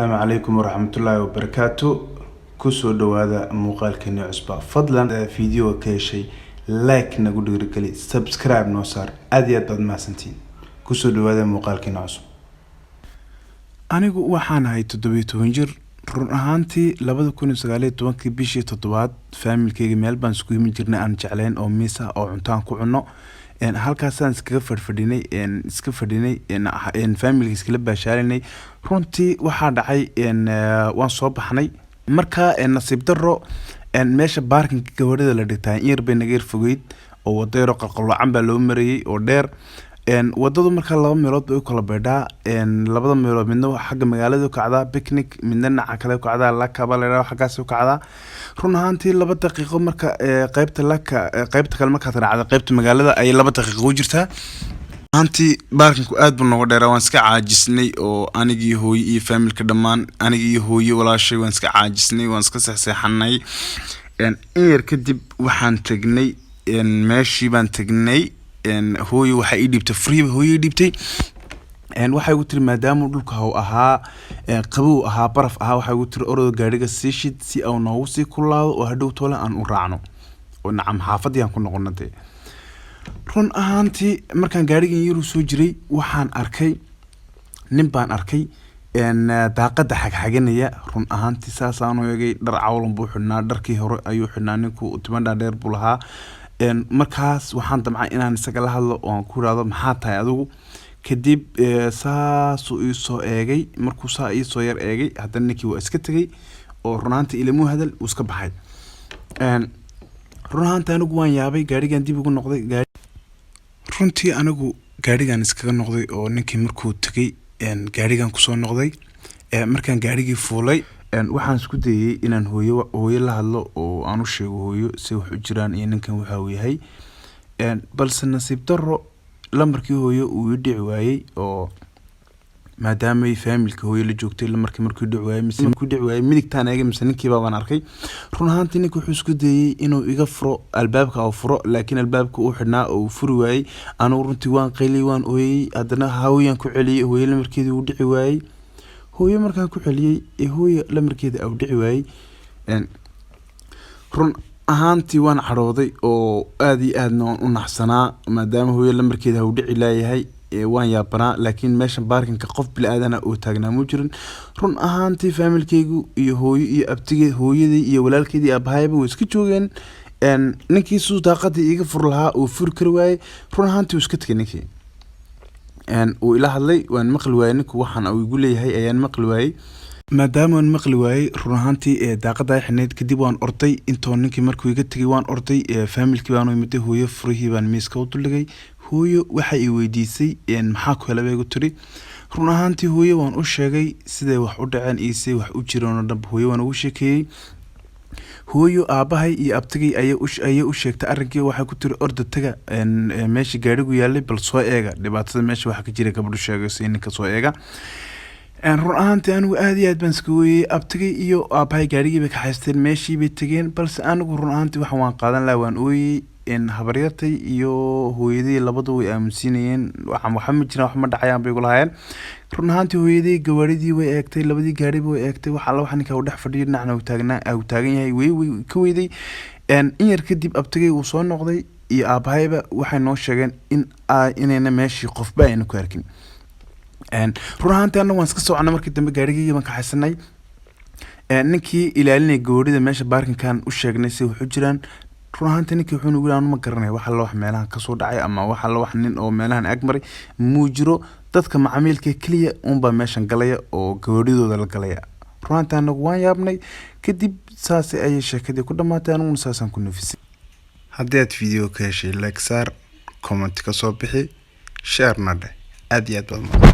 Asalaamu calaykum waraxmatullaahi wabarakaatu. Kusoo dhawaada muuqaalkeeni cusba. Fadlan videoga ka heshay, like nagu dhiirigeli, subscribe noo saar. Aad iyo aad baad mahadsantihiin. Kusoo dhawaada muuqaalkeeni cusub. Anigu waxaan ahay 17 jir. Run ahaantii, 2019-kii bishii toddobaad, faamilkeyga meel baan isku himi jirnay aan jeclayn oo miis ah oo cunto aan ku cunno. Halkaasaan iskaga fadhfadhinay, iska fadhinay, faamilka iskala baashaalinay. Runtii waxaa dhacay, waan soo baxnay. Marka nasiib daro, meesha parking-ka gawaarida la dhigtaa in yar bay naga yar fogeyd oo wado yaro qalqaloocan baa loo marayay oo dheer. Wadadu markaa laba meelood bay u kala beedhaa. Labada meelood midna xagga magaalada u kacdaa, Picnic, midna dhinaca kale u kacdaa, Laka baa la yidhaha, xaggaas u kacdaa. Run ahaantii, 2 daqiiqo marka qaybta Laka, qaybta kale markaad raacda, qaybta magaalada ayay 2 daqiiqo u jirtaa. Ahaantii parking-ku aad buu nooga dheeraa. Waan iska caajisnay oo anigii hooyo iyo faamilka dhammaan, anigii iyo hooyo walaashay, waan iska caajisnay, waan iska seexseexanay. In yar kadib waxaan tegnay meeshii baan tegnay. Hooyo waxay ii dhiibtay furihiiba. Hooyo ii dhiibtay, waxay igu tiri, maadaama dhulka haw ahaa, qabow ahaa, baraf ahaa, waxay igu tiri, "Orado gaadhiga sii shid si au noogu sii kulaado oo hadhow toole aan u raacno oo nacam xaafadii aan ku noqono." Dee run ahaantii, markaan gaadhigan yaru soo jiray, waxaan arkay nin baan arkay daaqada xagxaganaya. Run ahaantii, saasaan u eegay. Dhar cawlan buu xidhnaa, dharkii hore ayuu xidhnaa ninku, timan dhaadheer buu lahaa. Markaas waxaan damcay inaan isaga la hadlo oo aan ku irahdo, "Maxaa tahay adigu?" Kadib saasuu iisoo eegay. Markuu saa iisoo yar eegay, haddana ninkii waa iska tegay oo run ahaantii ilamuu hadal, uu iska baxay. Run ahaantii, anigu waan yaabay. Gaadhigan dib ugu noqday. Runtii anigu gaadhigan iskaga noqday oo ninkii markuu tegay gaadhigan kusoo noqday. Markaan gaarigii fuulay, waxaan isku dayay inaan hooyo la hadlo oo aan u sheego hooyo si wax u jiraan iyo ninkan waxa uu yahay. Balse nasiib darro, lambarkii hooyo uu ii dhici waayey, oo maadaamay faamilka hooyo la joogtay, lambarkii markuu dhici waayey, mise markuu dhici waayey, midigtaan eegay, mise ninkiiba baan arkay. Run ahaantii, ninka wuxuu isku dayay inuu iga furo albaabka oo furo, laakiin albaabka uu xidhnaa oo uu furi waayey. Anigu runtii waan qayliyey, waan ooyey. Haddana hooyaan ku celiyey. Hooyo lamarkeedii uu dhici waayey. Hooyo markaan ku celiyey ee hooyo lamarkeeda uu dhici waayey, run ahaantii waan cadhooday oo aada iyo aadna waan u naxsanaa, maadaama hooyo lamarkeeda uu dhici laayahay. Waan yaabanaa, laakiin meeshan parking-ka qof bili-aadana oo taagnaa mu jirin. Run ahaantii, faamilkeygu iyo hooyo iyo abtige, hooyadii iyo walaalkeydii, aabahayba way iska joogeen. Ninkii suu daaqadii iiga fur lahaa uu furi kari waayey. Run ahaantii, wuu iska tegay ninkii. Uu ila hadlay, waan maqli waayey. Ninku waxaan uu igu leeyahay ayaan maqli waayey. Maadaama aan maqli waayey, run ahaantii, daaqada ay xidhnayd, kadib waan orday. Intoo ninkii markuu iga tegay, waan orday. Faamilkii baan u imiday. Hooyo furihii baan miiska u duldhigay. Hooyo waxay i weydiisay, "Maxaa ku helay?" bay igu tiri. Run ahaantii, hooyo waan u sheegay siday wax u dhaceen iyo siday wax u jireen oo dhanba. Hooyo waan ugu sheekeeyey. Hooyo aabahay iyo abtigay ayay u sheegtay arrinkii. Waxay ku tiri, "Orda taga meesha gaadhigu yaalay, bal soo eega dhibaatada meesha waxa ka jira, gabadhu sheegayso ninka soo eega." Run ahaantii, anigu aada iyo aad baan iska weeyey. Abtigay iyo aabahay gaadhigii bay kaxaysteen, meeshii bay tegeen, balse anigu run ahaantii waxa waan qaadan lahaa, waan ooyey. Habaryartay iyo hooyadii labadu way aaminsiinayeen, waxaan waxa ma jiraan, wax ma dhacayaan bay igu lahaayeen. Run ahaantii, hooyadii gawaadhidii way eegtay, labadii gaadhiba way eegtay. Wax alla waxa ninka uu dhex fadhiyo, dhinacna uu taagnaa, uu taagan yahay, way ka weyday. In yar kadib abtigay uu soo noqday iyo aabahayba. Waxay noo sheegeen in inayna meeshii qofba ayna ku arkin. Run ahaantii, annagu waan iska soconay. Markii dambe gaarigayga baan kaxaysanay. Ninkii ilaalinaya gawaarida meesha parking-kan u sheegnay si wax u jiraan. Run ahaantii, ninkii wuxuu nagu yidhi, "Anu ma garanay wax alla wax meelahan kasoo dhacay ama wax alla wax nin oo meelahan ag maray muu jiro. Dadka macaamiilka keliya unbaa meeshan galaya oo gawaaridooda la galaya." Run ahaantii, anagu waan yaabnay. Kadib saas ayay sheekadii ku dhamaatay, aniguna saasaan ku nafisay. Haddii aad video ka heshay, like saar, comment ka soo bixi, share na dheh. Aad iyo aad baad mahadsan.